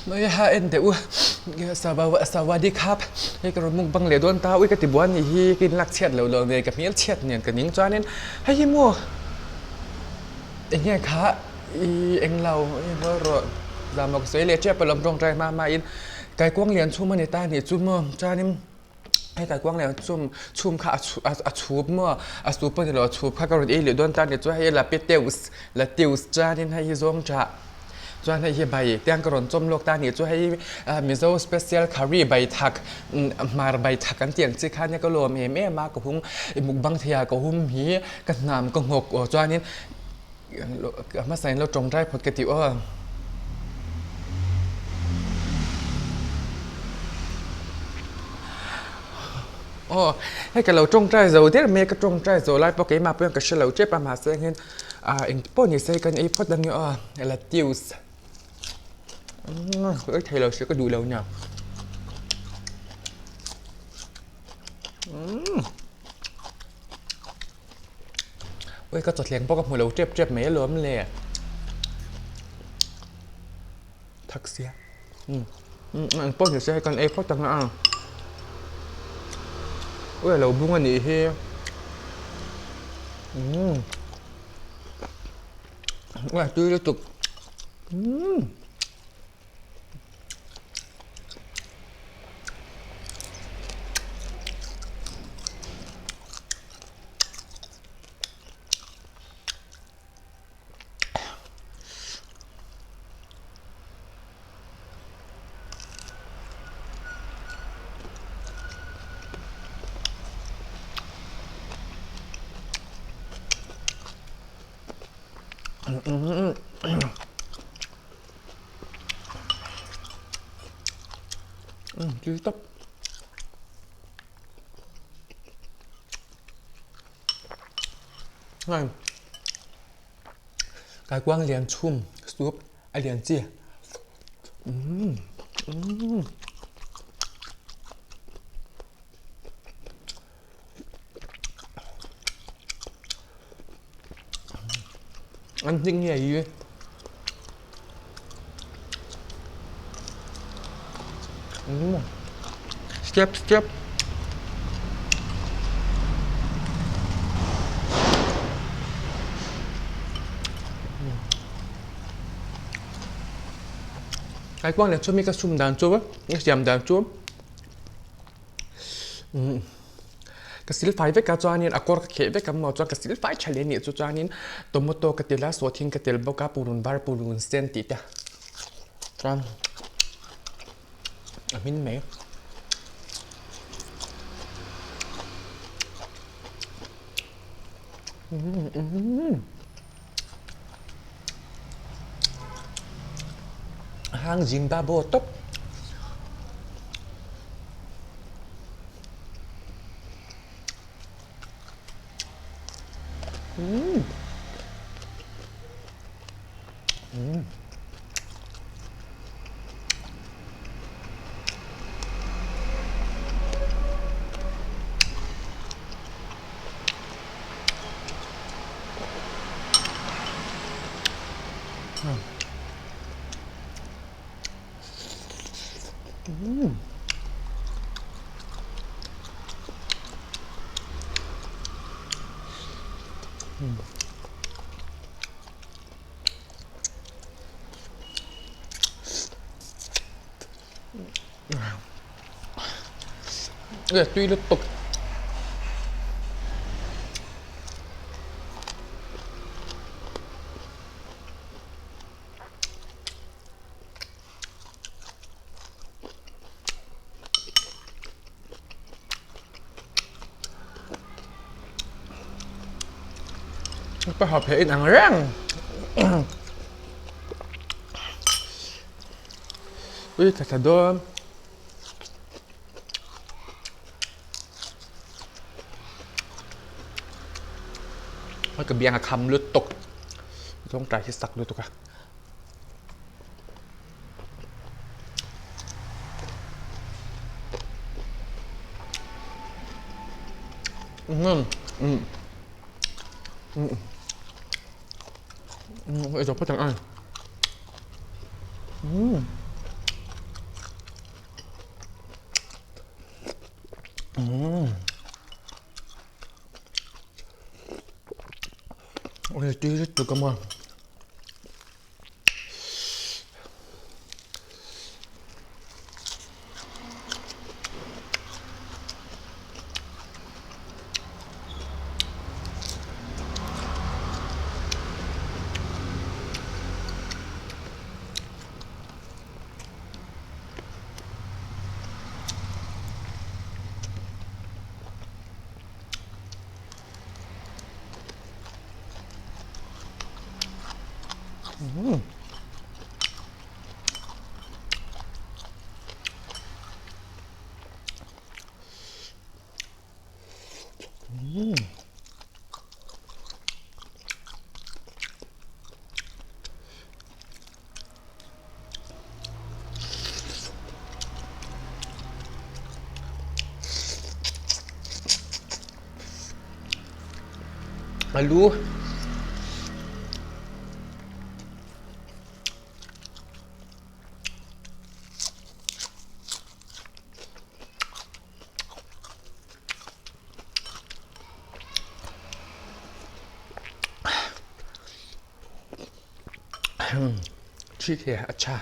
Ha en teh u Sawadee khap hei ka rawn mukbang leh dawn ta ui ka ti buan nih hi ka inlak chhiat loh loh nen ka hmel chhiat nen ka ning chuanin hei hi maw eng nge kha i englo i ngawi rawh zahmawk sawi leh tep alawm tawngtai hma hma in kaikuang lian chhum a ni ta nih chu maw chuanin Hei kaikuang leh chum chhum kha a chhup maw a sup a ni lo a chhup kha ka rawn ei leh dawn ta a ni chuan hei lapeteus lateus chuanin hei hi zawng tah chuan hei hi bai tiang ka rawn chawm lawk ta a ni chu hei mizo special curry bai thak hmar bai thak an tih ang chi kha nia ka lawm em em a ka hung mukbang thei ah ka hum hi ka hnam ka nghawk aw chuanin a hmasa in lo tawngtai phawt ka tih aw. Aw hei ka lo tawngtai zo der mai a ka tawngtai zawh lai pawh keimah pawh hian ka hre lo tep a mahse hian ah engti pawh ni se kan ei phawt ang aw lettuce ka ei thei lo si ka duh lo nia. Ui ka chawthleng pawh ka hmu lo tep tep mai alawm le thak sia um eng pawh ni se hei kan ei phawt ang a ui a lo bung a nih hi um ui a tui lutuk um. Tui tawp. Hei kaikuang lian chhum soup a lian chi umm umm. An hning ngei hi. Step step. Kaikuang leh chumi ka sum dan chu ka siam dan chu Ka silfai vek a chuanin a kawr ka kheh vek a maw chuan ka silfai tha leh anih chu chuanin tomato ka tel a sawhthing ka tel bawk a purun var purun sen tih te chuan a hmin mai. Hang Zimbabwe tawp. Umm. Umm. Tui lutuk. Ka hawp he in ang reng. Ui tha tha dawn. Ka biang a kham lutuk. Zawngtai hi sak lutuk a. Um um um um ei zawk phawt ang a. Um. Ui tui lutuk a maw. Alu ठीक है अच्छा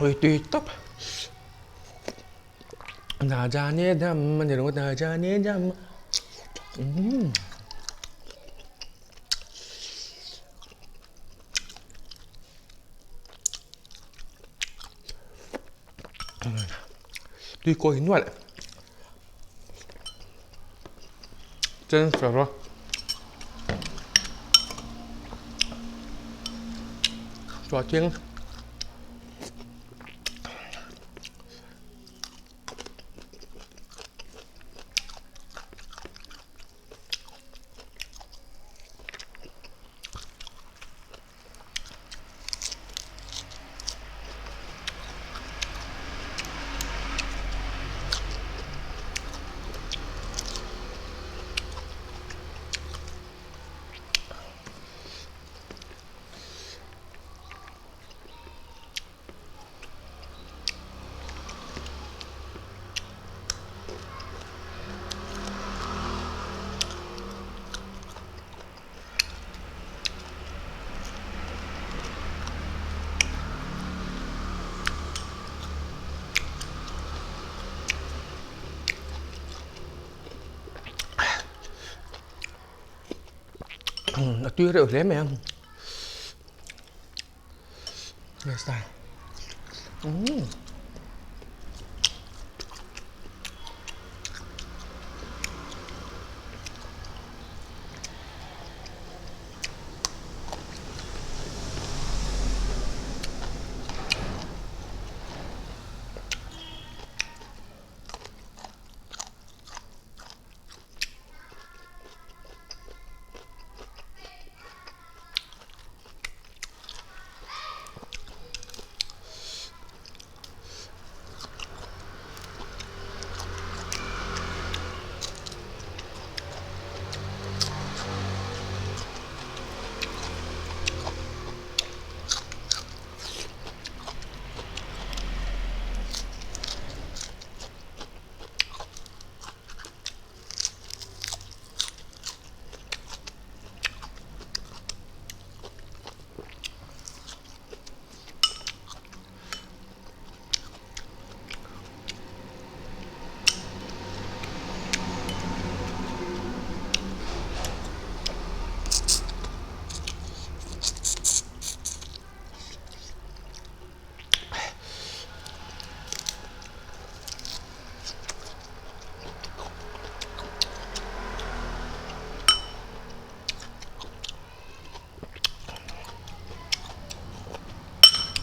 Ui tui tawp Najani dam a ni ringawt Najani dam umm. Tui kawi nual chen fel a chuan A tui reuh hle mai a. Umm.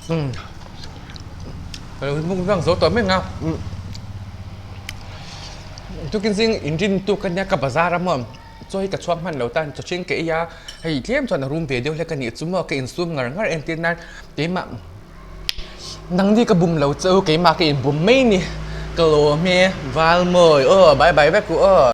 Umm ka lo mukbang zo tawh mek a tukin zing inrin tuk ania ka bazar a maw chaw hi ka chhuak hman lo tan chaw hring ka ei a hei tlem chuan a rum ve deuh hlek a nih chu maw ka insum ngar ngar entir nan keimah nangni ka bum lo che u keimah ka inbum mai ni ka lawm e Valmawi aw bye bye vek u aw.